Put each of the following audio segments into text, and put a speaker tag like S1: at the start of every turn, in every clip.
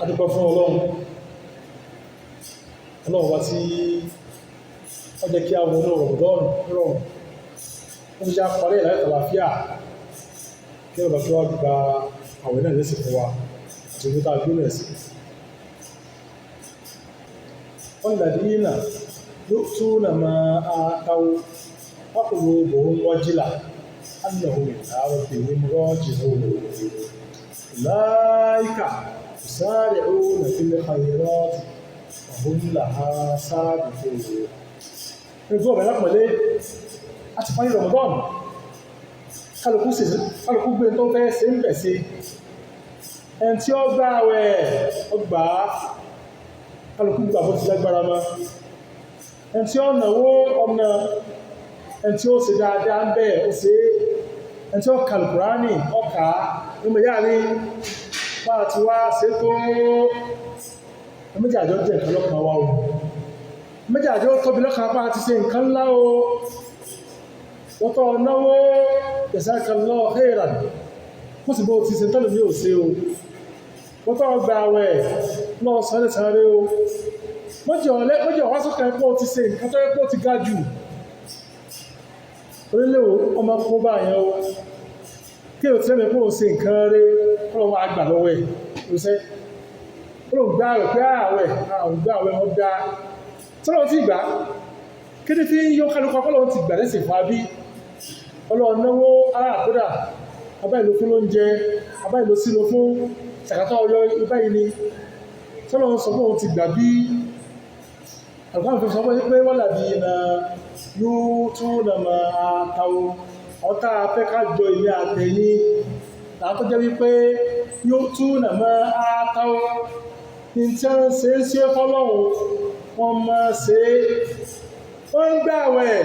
S1: Adúpẹ́ fún Ọlọ́run. Ọlọ́run wa tí ó jẹ́ kí a wọnú Ramadan rọrùn. Ó ti já parí ẹ̀ láyọ̀ àlàáfíà. Kí ọba kí wá gba àwẹ̀ náà lẹ́sìn fún wa àti owó tá a gbé rẹ̀ sí. Walladhina yu'tuna ma ataw wa qulubuhum wajila annahum ila rabbihim raji'un. Ulaika yusari'una fil khayrati wa hum laha sabiqun. Ẹgbẹ́ ọ̀bẹ̀ lápọ̀lé, a ti parí Ramadan, kálukú gbé tó fẹ́ ṣe ń bẹ̀ sí. Ẹni tí ó gbà àwẹ̀, ó gbà á, kálukú gbà bó ti lágbára mọ́. Ẹni tí ó náwó ọ̀nà, ẹni tí ó ṣe dáadáa ń bẹ̀, ó ṣe é. Ẹni tí ó ka Al-Kùránì, ó kà á. Nínú ìyá mi, bá a ti wá ṣe tó, méjì àjọ jẹ́ nǹkan lọ́kàn wa o. Méjì àjọ tóbi lọ́kàn bá a ti ṣe nǹkan ńlá o. Wọ́n tọ́ náwó, jazakallahu khairan. Wọ́n sì bó ti ṣe tọ́lù ní òṣè o. Wọ́n tọ́ gba àwẹ̀ lọ sọ́lẹ̀ sáré o. Mọ́jọ̀ wá sókè pé ó ti ṣe nǹkan tó yẹ pé ó ti ga jù. Orílẹ̀ ọmọ kó bá yẹn o. Kí o ti rẹ̀ pé ó ṣe nǹkan rẹ̀ kọ́ lọ́wọ́ àgbà lọ́wọ́ ẹ̀. Ó ṣe ó lóun gbá àwẹ̀ pé àwẹ̀ àwọn gbá àwẹ̀ wọn dá. Tọ́lọ́ ti gbà. Kí ni fi ń yọ kálukọ kọ́ lọ́wọ́ ti gbà lẹ́sìn fún abí? Ọlọ́run náwó aláàkódà, abá ìlò fún lóúnjẹ, abá ìlò sílò fún ṣàkátà ọyọ ibá yìí ni. Tọ́lọ́run sọ pé òun ti gbà bí àlùfáà fi sọ pé wọ́n làbí iná yóò tún nà máa tàwọn ọ̀tá afẹ́ ká jọ ìní àtẹ̀yìn. Àwọn tó jẹ́ wípé yóò tún nà máa tàwọn ní tí wọ́n ṣe é ṣe fọ́lọ́run, wọ́n máa ṣe é. Wọ́n ń gbààwẹ̀,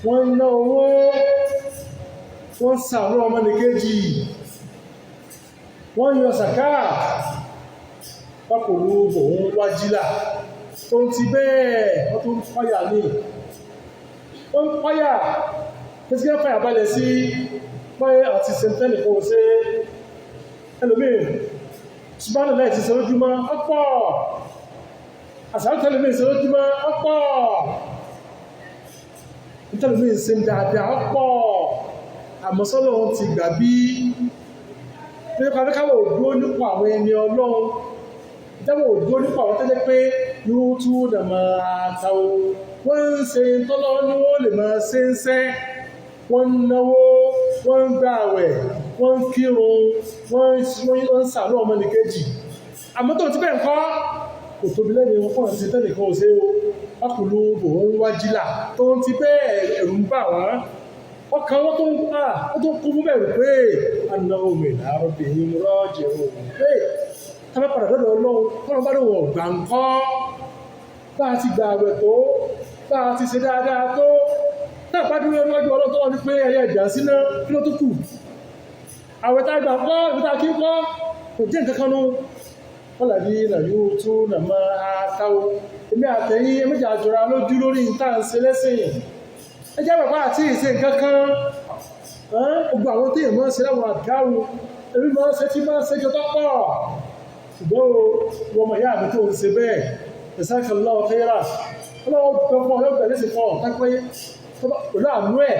S1: wọ́n ń ná owó, wọ́n ń ṣàánú ọmọnìkejì, wọ́n ń yọ sàkáà, pápòlú òun wájílà tó ń ti bẹ́ẹ̀ wọ́n tó ń páyà ní. Wọ́n ń páyà, tí wọ́n fàyà balẹ̀ sí pé àti sẹ́ńtẹ́lì kò ṣe ẹlòmíì ṣùgbọ́n láì ti ṣe lójúmọ́ ọ̀pọ̀ àṣàrò tẹ́lòmíì ṣe lójúmọ́ ọ̀pọ̀ tẹ́lòmíì ṣe ń dáadáa ọ̀pọ̀ àmọ́sọ́lọ́ ti gbà bí nípa pé káwọ̀ òdúró nípa àwọn ẹni Ọlọ́run, ìjáwọ̀ òdúró nípa àwọn tẹ́jẹ́ pé yóò tún dà máa ta o. Wọ́n ń ṣe tọ́lọ́ ní wọ́n lè máa ṣe ń sẹ́, wọ́n ń náwó, wọ́n ń gbà àwẹ̀, wọ́n ń kírun, wọ́n ń ṣàánú ọmọnìkejì. Àmọ́ tó ti bẹ́ẹ̀ kọ́ kò tóbi lẹ́nu wọn fún àti tẹ́nìkan ò ṣe o. Wákùlù òun wájílà tó ń ti bẹ́ẹ̀ ẹ̀rù ń bà wọ́n. Ọkàn wọn tó ń pa ó tó kún fún bẹ̀rù pé annahum ila rabbihim raji'un. Pé tábà padà dọ́dọ̀ Ọlọ́run, tọ́lọ́ bá lóun ọ̀gbà ń kọ́. Bá a ti gbà àwẹ̀ tó, bá a ti ṣe dáadáa tó, náà bá dúró níwájú Ọlọ́run tó wọ́n ní pé ẹyẹ ìjà síná kí ló tó kù. Àwẹ̀ tá a gbà kọ́, ìwé tá a kí ń kọ́, kò jẹ́ nǹkan kan nù. Walladhina yu'tuna ma ataw. Èmi àtẹ̀yìn méjì àjọra lójú lórí ìta ń ṣe lẹ́sìn. Ẹ jẹ́ bàbá àti ìṣe nǹkan kan. Gbogbo àwọn tí èèyàn máa ń ṣe láwọn àdárù, èmi máa ń ṣe tí máa ń ṣe jọ tó pọ̀. Ṣùgbọ́n o, wọ́n mọ̀ ìyá mi tó ń ṣe bẹ́ẹ̀. Jazakallahu khairan. Ọlọ́run gbọ́ fún ọ, yóò bẹ̀rẹ̀ sí fún ọ, tápẹ́ pẹ̀lú àánú ẹ̀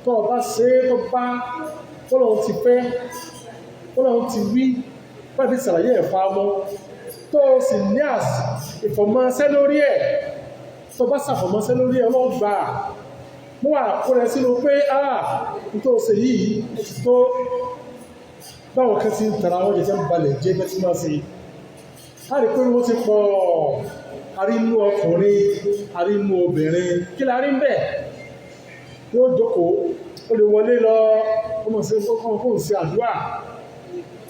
S1: tó o bá ṣe é tó bá Ọlọ́run ti fẹ́, Ọlọ́run ti wí, báyìí fi ṣàlàyé ẹ̀ fa mọ́, tó o sì ní ìfọ̀mọṣẹ́ lórí ẹ̀, tó o bá ṣàfọ̀mọṣẹ́ lórí ẹ̀, Ọlọ́run gbà á. Mú wà kó rẹ sínú pé n tó ṣe yìí ó ti tó. Báwọn kan ti ń tara wọn jẹ tí ń balẹ̀ jẹ́ bẹ́ẹ̀ tí máa ṣe. A rí pé wọ́n ti pọ̀, a rí inú ọkùnrin, a rí inú obìnrin, kí la rí ń bẹ̀? Yóò jókòó, ó lè wọlé lọ, ó mọ̀ sí ọkọ̀ fóun sí àdúrà.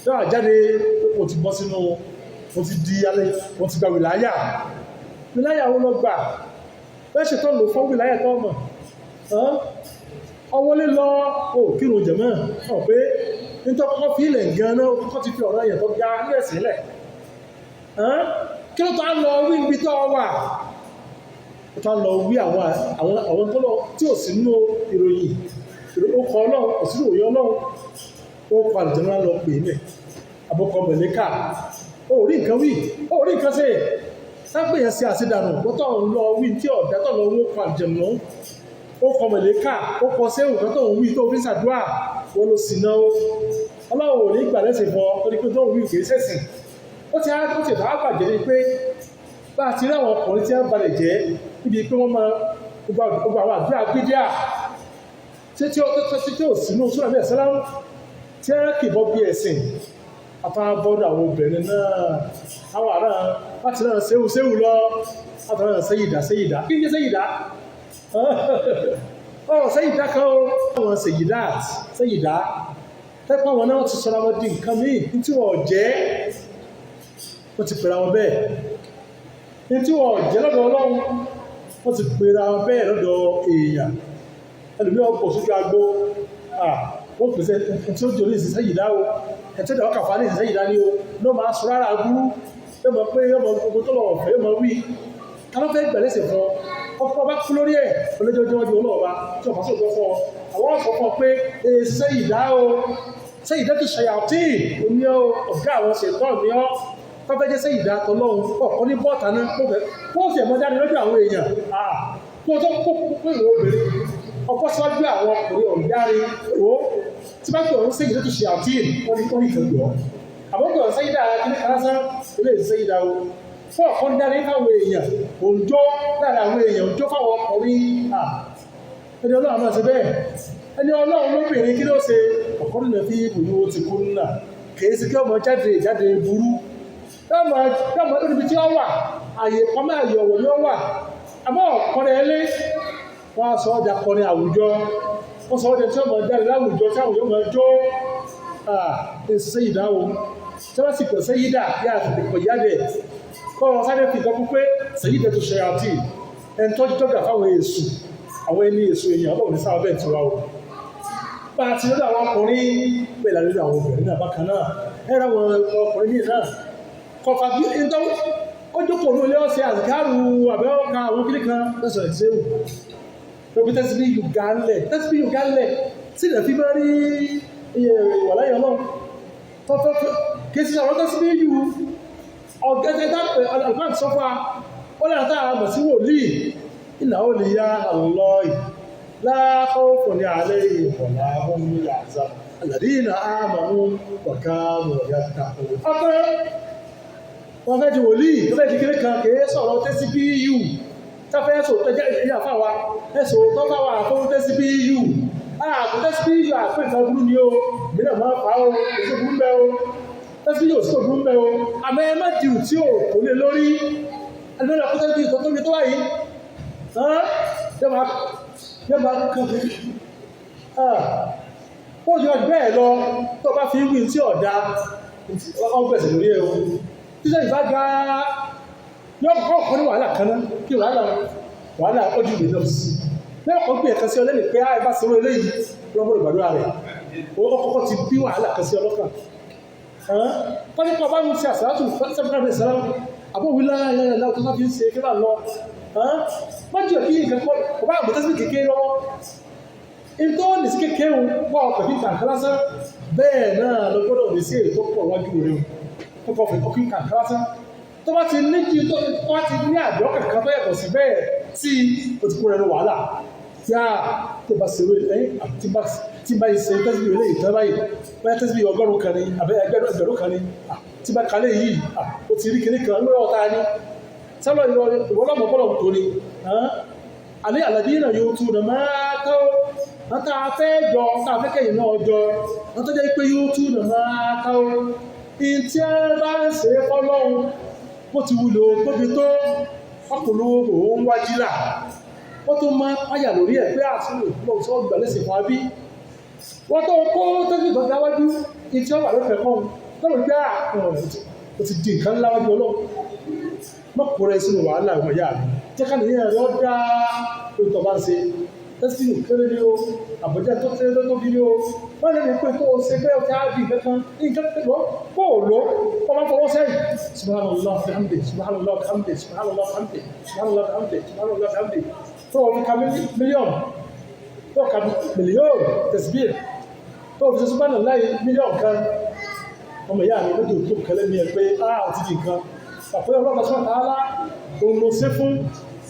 S1: Yóò jáde, ó ti bọ́ sínú, ó ti di alẹ́, ó ti gba wìláyà. Wìláyà wo lọ gbà? Bẹ́ẹ̀ ṣe tán lò fún wìláyà tó mọ̀. Ọwọ́lé lọ, ó kírun jẹ̀mọ́, ọ̀ pé nítorí kọ́kọ́ fi ilẹ̀ gan náà, kọ́kọ́ ti fi ọ̀rọ̀ ẹ̀yẹ̀ tó ga ní ẹ̀sìn lẹ̀. Kí ló tó á lọ wí ibi tó wà? Ó tó á lọ wí àwọn tó lọ tí ò sí nínú ìròyìn, ó kọ Ọlọ́run, kò sí ìròyìn Ọlọ́run, ó kọ àlùjànnú lọ pè é mẹ́. Àbọ̀kọ mẹ̀lẹ́kà. Ó rí nǹkan wí, ó rí nǹkan ṣe. Sápè yẹn ṣe àṣedànù, bọ́tọ̀ ń lọ wí tí ọ̀dà tó lọ wó kọ àjẹmọ́. Ó kọ mẹ̀lẹ́kà, ó kọ séwù kan tó ń wí tó fi ń ṣàdúrà, wọ́n ló sì náwó. Ọlọ́run ò ní gbà lẹ́sìn fún ọ, torí pé tó ń wí kì í ṣẹ̀sìn. Ó ti á ó ti bá bàjẹ́ ni pé bá a ti rí àwọn ọkùnrin tí wọ́n balẹ̀ jẹ́ níbi pé wọ́n máa gbogbo àwọn àdúrà gbídíà tí tí ó tí tí ó sínú súnà bí ẹ̀sẹ̀ láwọn tí ẹ kì bọ́ bí ẹ̀sìn àtàwọn bọ́dọ̀ àwọn obìnrin náà àwọn ará láti náà séwù séwù lọ láti náà séyìdá séyìdá kí n jẹ́ séyìdá ọ̀rọ̀ séyìdá kan ó àwọn séyìdá séyìdá tẹ́pọ̀ àwọn náà ti sọra wọn di nǹkan míì ní tí wọ́n jẹ́ wọ́n ti pèrè àwọn bẹ́ẹ̀ ní tí wọ́n jẹ́ lọ́dọ̀ Ọlọ́run wọ́n ti pèrè àwọn bẹ́ẹ̀ lọ́dọ̀ èèyàn ẹlòmí ọ̀pọ̀ sójú agbó wọ́n pèsè tí ó jòlè ìsinsẹ́ yìí dáwó ẹ̀tí ó kàfà ní ìsinsẹ́ yìí dá ní o ló máa sọ rárá burú yóò mọ̀ pé yóò mọ̀ gbogbo tó lọ́wọ́ fẹ́ yóò mọ̀ wí ta ló fẹ́ gbẹ̀lẹ́sẹ̀ fún ọ ọkọ̀ bá kú lórí ẹ̀ olójoojúmọ́ ju olóòba tí ọ̀pá sọ̀tọ̀ fún ọ àwọn ọ̀sọ̀ fún ọ pé ṣe ìdá o ṣe ìdá tó ṣàyà tí oní ọ̀gá àwọn ṣètọ́ ní ọ tọ́fẹ́ jẹ́ ṣe ìdá tọlọ́hun ọ̀kọ́ ní bọ́ọ̀tà náà kó o sì ẹ̀mọ́ jáde lójú àwọn èèyàn kó o tó kó kó ìwọ obìnrin ọkọ síwájú àwọn ọkùnrin ọ̀gáre o tí bá pè ọ́n sẹ́yìn tó ṣe àtìyìn wọ́n ní wọ́n ní ìtọ́jú ọ́ àmọ́ pè ọ́n sẹ́yìn dára kí ní kárásán ilé ìsẹ́yìn dáa o fún ọ̀kan dáre fáwọn èèyàn òǹjọ́ lára àwọn èèyàn òǹjọ́ fáwọn ọkùnrin à ẹni ọlọ́run máa ṣe bẹ́ẹ̀ ẹni ọlọ́run lóbìnrin kí ló ṣe ọ̀kan nínú fi ibùdó ti kú nà kì í ṣe kí ọmọ jáde jáde burú yọmọ níbi tí ó wà àyè pamọ́ àyè ọ̀wọ̀ ni ó wà àmọ́ ọ̀kọ́rẹ́ ẹlé wọ́n á sọ ọ́ dakọrin àwùjọ wọ́n sọ ọ́ dẹ tí wọ́n máa jáde láwùjọ tí àwọn yóò máa jó ṣe ìdáwó tí wọ́n sì pẹ̀ sẹ́yídà yá àtètè pọ̀ yáde kọ́ ọ sáré fi ìtọ́kú pé sẹ́yídà tó ṣe àti ẹni tó jọ́gà fáwọn èṣù àwọn ẹni èṣù èèyàn ọlọ́run ní sáwọn bẹ́ẹ̀ tura o bá a ti lọ́dọ̀ àwọn ọkùnrin bẹ́ẹ̀ la lọ́dọ̀ àwọn obìnrin náà bákan náà ẹ̀rọ àwọn ọkùnrin míì náà kọfà bí ó jókòó ní ilé ọ̀sẹ̀ àzìkárù àbẹ́ọ̀ka àwọn kílì kan lọ́sọ̀rọ̀ ìṣẹ́wò lóbi tẹ́sí bí yùgá ńlẹ̀ tẹ́sí bí yùgá ńlẹ̀ tí ilẹ̀ fi máa rí iye wà láyé ọlọ́run tọ́tọ́ kì í ṣe àwọn tẹ́sí bí yù ọ̀gẹ́gẹ́ dápẹ́ alùpàá sọ fún wa ó lẹ́yìn táwọn àmọ̀ sí wòlíì ìlà ó lè yá àlọ́ọ̀ì láàkọ́ ní alẹ́ ìwọ̀lá ọ̀hún yàtọ̀ àlàdínà àmàmú wàkàmù yàtọ̀ ọ̀pẹ́ wọ́n fẹ́ di wòlíì tó fẹ́ di kéré kan kì í sọ̀rọ̀ tẹ́sí bí yù tafẹ́ ẹ̀sọ̀ tẹ́jẹ́ ìyá fáwa ẹ̀sọ̀ tó fáwa àfọwọ́ tẹ́sí bí yù àpò tẹ́sí bí yù àpò ìta burú ni o mìíràn máa fà ó èso burú mbẹ́ o tẹ́sí bí yù òsì tó burú mbẹ́ o àmọ́ ẹ má dìrù tí o kò lè lórí ẹlẹ́nu àpò tẹ́sí bí yù tó tóbi tó wáyé yẹ máa kàn fi ó yọ bẹ́ẹ̀ lọ tó bá fi wí tí ọ̀dà ọgbẹ̀sẹ̀ lórí ẹ̀ o tíṣẹ́ ìbá ga yọ kọ́ ní wàhálà kan náà kí wàhálà wàhálà ojú ìwé náà sí bẹ́ẹ̀ kọ́ gbé ẹ̀kan sí ọlẹ́nì pé àì bá sọ̀rọ̀ eléyìí lọ́gbọ́dọ̀ gbàdúrà rẹ̀ ó kọ́kọ́ ti bí wàhálà kan sí ọlọ́kàn tọ́jú kọ́ bá ń ṣe àṣàlátù sẹ́fúnà sẹ́lá àbó wí láyà tó fi ń ṣe kí bá lọ má jẹ́ kí nǹkan kọ́ ọba àgbẹ̀tẹ́sí kékeré lọ́wọ́ ìtọ́ ní sí kékeré wọ́n ọkọ̀ fi kàǹkà lásán bẹ́ẹ̀ náà lọ gbọ́dọ̀ ní sí èyí tó pọ̀ wájú rẹ̀ tó kọ́ fi ọkọ̀ kàǹkà lásán tó bá ti ní kí tó bá ti ní àjọ kankan tó yàtọ̀ sí bẹ́ẹ̀ tí o ti kó rẹ̀ ní wàhálà yá tó bá ṣe wé ẹ́ tí bá ṣe tẹ́sibí ilé ìtàn báyìí báyà tẹ́sibí ọgọ́rùn-ún kan ní àbẹ́ ẹgbẹ̀rún kan ní tí bá kalẹ̀ yìí o ti rí kinní kan lórí ọ̀tá ni sálọ ìwọlọ́mọ bọ́lọ̀ tó ni alẹ́ àlàdé náà yóò tún nà máa tọ́ wọ́n tá a fẹ́ jọ tá a fẹ́ kẹ́yìn náà jọ wọ́n tó jẹ́ pé yóò tún nà máa tọ́ ìtí ẹ bá ń ṣe fọ́lọ́hun bó ti wulò tóbi tó ọkùnrin òun wájú là wọ́n tó máa páyà lórí ẹ̀ pé àtúnwò lọ́wọ́ tí wọ́n gbà lẹ́sìn fún abí wọ́n tó kó tẹ́sí ìtọ́jú wájú ìtí ọ̀wà ló fẹ́ kọ́ tọ́lọ̀ gbé ó ti di nǹkan ńlá wájú ọlọ́run mọ́kùnrin sínú wàhálà ìwọ̀n yá mi jẹ́ ká nìyẹn rẹ̀ ọ́ dá lóòótọ́ bá ń ṣe tẹ́sí kéré ní o àbọ̀já tó kéré tó tóbi ní o wọ́n lè ní pé tó o ṣe bẹ́ẹ̀ ká di nǹkan kan nǹkan tó lọ kó o lọ kó o máa fọwọ́ sẹ́yìn subhanallah alhamdi subhanallah alhamdi subhanallah alhamdi subhanallah alhamdi subhanallah alhamdi tó o fi ka mílíọ̀nù tó o ka mílíọ̀nù tẹ̀síbíì tó o fi ṣe subhanallah mílíọ̀nù kan Ọmọ ìyá mi lójú tó kẹlẹ́ mi ẹ̀ pé á ò ti di nǹkan. Àpẹẹrẹ ọlọ́pàá sọ́nà tààlà òun ló ṣe fún.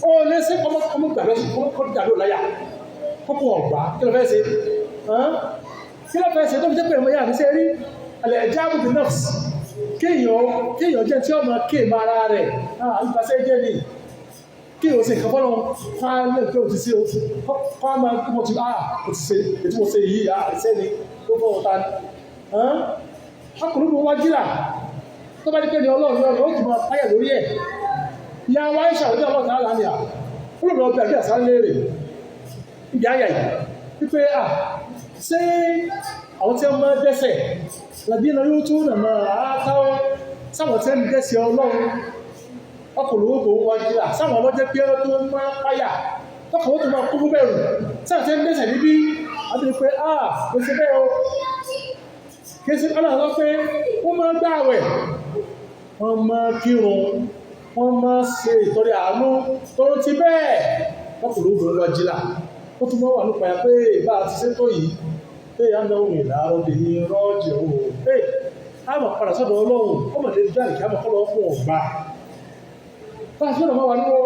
S1: Ó lé sí ọmọ ọmọ gbàgbé kọ́ dàbí òláyà. Kọ́kọ́ ọ̀gbá kí ló fẹ́ ṣe? Kí ló fẹ́ ṣe tó fi jẹ́ pé ọmọ ìyá mi ṣe rí? Àlẹ́ ẹ̀já àbùkù nọ́ọ̀sì. Kéèyàn jẹ́ tí ọmọ kéèmọ ara rẹ̀. Àlùfáṣẹ́ jẹ́ ni kí o ṣe nǹkan fọ́lọ́ kọ́ á lè pé o ti ṣe o kọ́ á máa mo ti ah o ti ṣe ètí mo ṣe yìí ah ṣe ni ó fọ́ ọ̀tá ni. Ọkùnrin mi wá jíra tó bá ní pé ní ọlọ́run lọ́run ó tún máa páyà lórí ẹ̀. Ìyá wa ń ṣàwọ́dí ọlọ́run tààlà ni à ó lè lọ bí àbí àṣà léèrè ìyá àyà yìí wípé à ṣé àwọn tí wọ́n máa dẹ́ṣẹ̀ làbí iná yóò tún nà máa táwọn sáwọn tí wọ́n ń dẹ́ṣẹ̀ ọlọ́run ọkùnrin ó kò wá jíra sáwọn ọlọ́jẹ́ pé ẹ̀rọ tó máa páyà tọkàn ó tó máa kó fún bẹ̀rù sáwọn tí ń dẹ́ṣẹ̀ níbí àti pé à ó ṣe bẹ́ẹ̀ o kì í ṣe ọlọ́run sọ pé wọ́n máa gbààwẹ̀, wọ́n máa kírun, wọ́n máa ṣe ìtọrẹ àánú tó ń ti bẹ́ẹ̀ ọkùnrin ó wá jíra ó tún máa wà nípa ẹ̀ pé bá a ti ṣètò yìí pé à ń lọ òun ìlàrọ̀ bí rọ́ọ̀jì òun pé a máa padà sọ́dọ̀ ọlọ́run ó mọ̀ débi jáde kí a máa kọ́ lọ́wọ́ fún ọ̀gbà bá a ṣe máa wà nínú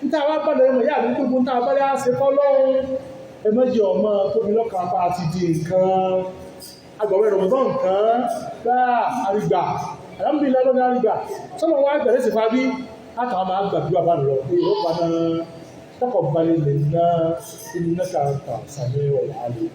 S1: níta wá bá lọ́wọ́ ìyá mi gbogbo níta bá lè ṣe fọ́ lọ́hùn ẹ méjì ọmọ tóbi lọ́kàn bá a ti di nǹkan agbọ̀wé Ramadan nǹkan gbá àrígbà alhamdulillah lọ́nà àrígbà sọ́nà wa gbẹ̀rẹ̀ sí fa bí àtàwọn máa gbàdúrà bá lọ pé ó padà taqabbal minna innaka anta sami'ul alim.